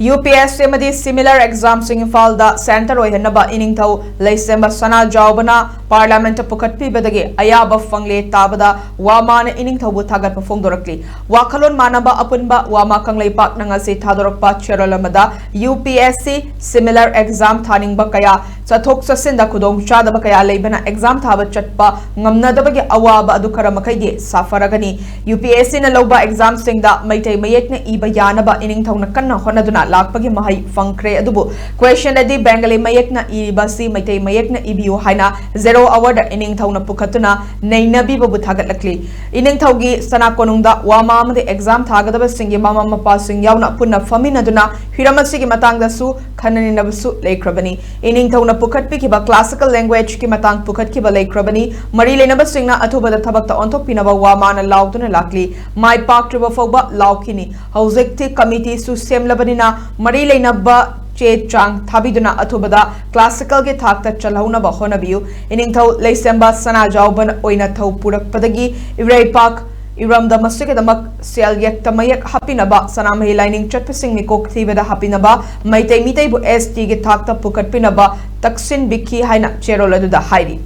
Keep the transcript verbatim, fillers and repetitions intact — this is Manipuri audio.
UPSC ꯑꯃꯗꯤ similar examꯁꯤꯡ ꯏꯝꯐꯥꯜꯗ centre ꯑꯣꯏꯍꯟꯅꯕ ꯏꯅꯤꯡꯊꯧ ꯂꯩꯁꯦꯝꯕ ꯁꯅꯥꯖꯥꯎꯕꯅ Parliamentꯇ ꯄꯨꯈꯠꯄꯤꯕꯗꯒꯤ ꯑꯌꯥꯕ ꯐꯪꯂꯦ ꯇꯥꯕꯗ ꯋꯥꯃꯥꯅ ꯏꯅꯤꯡꯊꯧꯕꯨ ꯊꯥꯒꯠꯄ ꯐꯣꯡꯗꯣꯔꯛꯂꯤ꯫ ꯋꯥꯈꯜꯂꯣꯟ ꯃꯥꯟꯅꯕ ꯑꯄꯨꯟꯕ ꯋꯥꯃꯥ ꯀꯪꯂꯩꯄꯥꯛꯅ ꯉꯁꯤ ꯊꯥꯗꯣꯔꯛꯄ ꯆꯦꯔꯣꯜ ꯑꯃꯗ UPSC similar exam ꯊꯥꯅꯤꯡꯕ ꯀꯌꯥ ꯆꯠꯊꯣꯛ ꯆꯠꯁꯤꯟꯗ ꯈꯨꯗꯣꯡꯆꯥꯗꯕ ꯀꯌꯥ ꯂꯩꯕꯅ exam ꯊꯥꯕ ꯆꯠꯄ ꯉꯝꯅꯗꯕꯒꯤ ꯑꯋꯥꯕ ꯑꯗꯨ ꯈꯔ ꯃꯈꯩꯗꯤ ꯁꯥꯐꯔꯒꯅꯤ꯫ UPSCꯅ ꯂꯧꯕ examꯁꯤꯡꯗ ꯃꯩꯇꯩ ꯃꯌꯦꯛꯅ ꯏꯕ ꯌꯥꯅꯕ ꯏꯅꯤꯡꯊꯧꯅ ꯀꯟꯅ ꯍꯣꯠꯅꯗꯨꯅ ꯂꯥꯛꯄꯒꯤ ꯃꯍꯩ ꯐꯪꯈ꯭ꯔꯦ꯫ ꯑꯗꯨꯕꯨ question ꯑꯗꯤ Bengali ꯃꯌꯦꯛꯅ ꯏꯔꯤꯕ ꯑꯁꯤ ꯃꯩꯇꯩ ꯃꯌꯦꯛꯅ ꯏꯕꯤꯌꯨ ꯍꯥꯏꯅ zero hourꯗ ꯏꯅꯤꯡꯊꯧꯅ ꯄꯨꯈꯠꯇꯨꯅ ꯅꯩꯅꯕꯤꯕꯕꯨ ꯊꯥꯒꯠꯂꯛꯂꯤ꯫ ꯏꯅꯤꯡꯊꯧꯒꯤ ꯁꯅꯥ ꯀꯣꯅꯨꯡꯗ ꯋꯥꯃꯥ ꯑꯃꯗꯤ exam ꯊꯥꯒꯗꯕꯁꯤꯡꯒꯤ ꯃꯃꯥ ꯃꯄꯥꯁꯤꯡ ꯌꯥꯎꯅ ꯄꯨꯟꯅ ꯐꯝꯃꯤꯟꯅꯗꯨꯅ ꯍꯤꯔꯝ ꯑꯁꯤꯒꯤ ꯃꯇꯥꯡꯗꯁꯨ ꯈꯟꯅ ꯅꯩꯅꯕꯁꯨ ꯂꯩꯈ꯭ꯔꯕꯅꯤ꯫ ꯏꯅꯤꯡꯊꯧꯅ ꯄꯨꯈꯠꯄꯤꯈꯤꯕ classical languageꯀꯤ ꯃꯇꯥꯡ ꯄꯨꯈꯠꯈꯤꯕ ꯂꯩꯈ꯭ꯔꯕꯅꯤ꯫ ꯃꯔꯤ ꯂꯩꯅꯕꯁꯤꯡꯅ ꯑꯊꯨꯕꯗ ꯊꯕꯛꯇ ꯑꯣꯟꯊꯣꯛꯄꯤꯅꯕ ꯋꯥꯃꯥꯅ ꯂꯥꯎꯗꯨꯅ ꯂꯥꯛꯂꯤ꯫ ꯃꯥꯏ ꯄꯥꯛꯇ꯭ꯔꯤꯕ ꯐꯥꯎꯕ ꯂꯥꯎꯈꯤꯅꯤ꯫ ꯍꯧꯖꯤꯛꯇꯤ committeeꯁꯨ ꯁꯦꯝꯂꯕꯅꯤꯅ ꯃꯔꯤ ꯂꯩꯅꯕ ꯆꯦ ꯆꯥꯡ ꯊꯥꯕꯤꯗꯨꯅ ꯑꯊꯨꯕꯗ classicalꯒꯤ ꯊꯥꯛꯇ ꯆꯜꯍꯧꯅꯕ ꯍꯣꯠꯅꯕꯤꯌꯨ꯫ ꯏꯅꯤꯡꯊꯧ ꯂꯩꯁꯦꯝꯕ ꯁꯅꯥꯖꯥꯎꯕ ꯑꯣꯏꯅ ꯊꯧ ꯄꯨꯔꯛꯄꯗꯒꯤ ꯏꯔꯩꯄꯥꯛ ꯏꯔꯝꯗꯝ ꯑꯁꯤꯒꯤꯗꯃꯛ ꯁꯦꯜ ꯌꯦꯛꯇ ꯃꯌꯦꯛ ꯍꯥꯞꯄꯤꯅꯕ, ꯁꯅꯥꯃꯍꯤ ꯂꯥꯏꯅꯤꯡ ꯆꯠꯄꯁꯤꯡ ꯃꯤꯀꯣꯛ ꯊꯤꯕꯗ ꯍꯥꯞꯄꯤꯅꯕ, ꯃꯩꯇꯩ ꯃꯤꯇꯩꯕꯨ STꯒꯤ ꯊꯥꯛꯇ ꯄꯨꯈꯠꯄꯤꯅꯕ ꯇꯛꯁꯤꯟꯕꯤꯈꯤ ꯍꯥꯏꯅ ꯆꯦꯔꯣꯜ ꯑꯗꯨꯗ ꯍꯥꯏꯔꯤ꯫